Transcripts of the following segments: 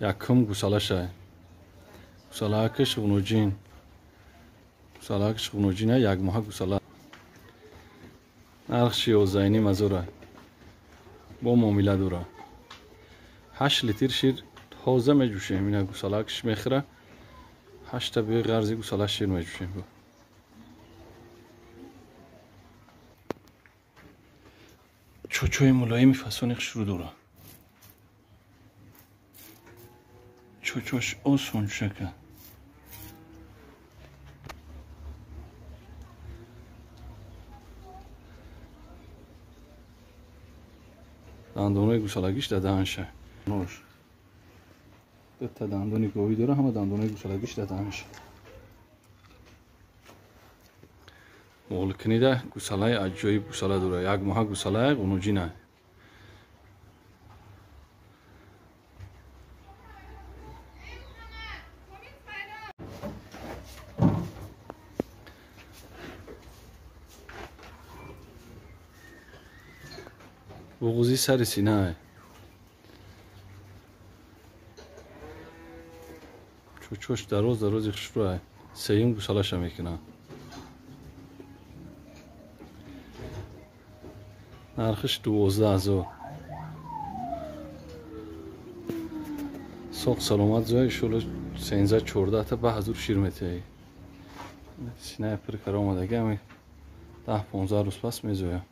Якум гусалаша. Гусалакаш ғунуҷин. Гусалакаш ғунуҷин як моҳа гусала. Нархш 11,5 ҳазора. Бо муомила дора. 8 литр шир тоза меҷӯшем. Ина гусалакаш мехӯра. 8 та бӯи ғарзи гусала шир меҷӯшем. Чочои мулоими фасони хушрӯ дора. Чочош осон шака. Дандонои гусалагиш дар даҳанша. Нош. Дута дандони говӣ дора, ҳама дандонои гусалагиш дар даҳанша. Моғликунида гусалаи аҷоиб гусала дора. Як моҳа гусалая ғунуҷина. Буғузи сари синае. Чочош дароз дарози хушрӯае. Сеюм гусалаша мекунад. Нархиш 12 ҳазор. Соқ саломат зоя иншоалло 13-14 та ба ҳазур шир метиҳӣ. Синая пир кара омадаги ами 10-15 рӯз пас мезоя.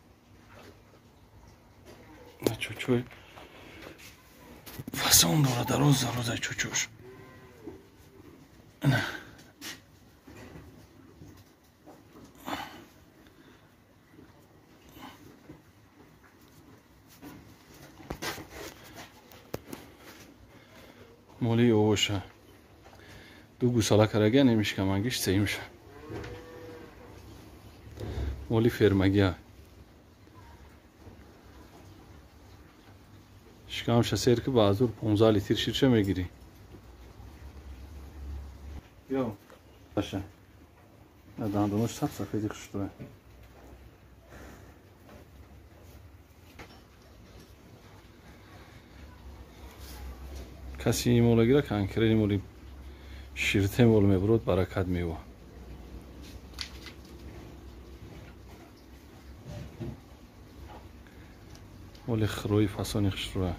Чочой фасон дора, дароз дароза чочош. Моли овоша. Ду гусала карага немишкамангиш сеюмша. Моли фермагия. Шикамша сер ки ба ҳазур 15 литр ширша мегирӣ. Ё, баша. Дандонош саб сафеди хушрӯя. Каси мола гира конкретни моли ширте мол мебурод, баракат мева. Моли хирои фасони хушрӯя.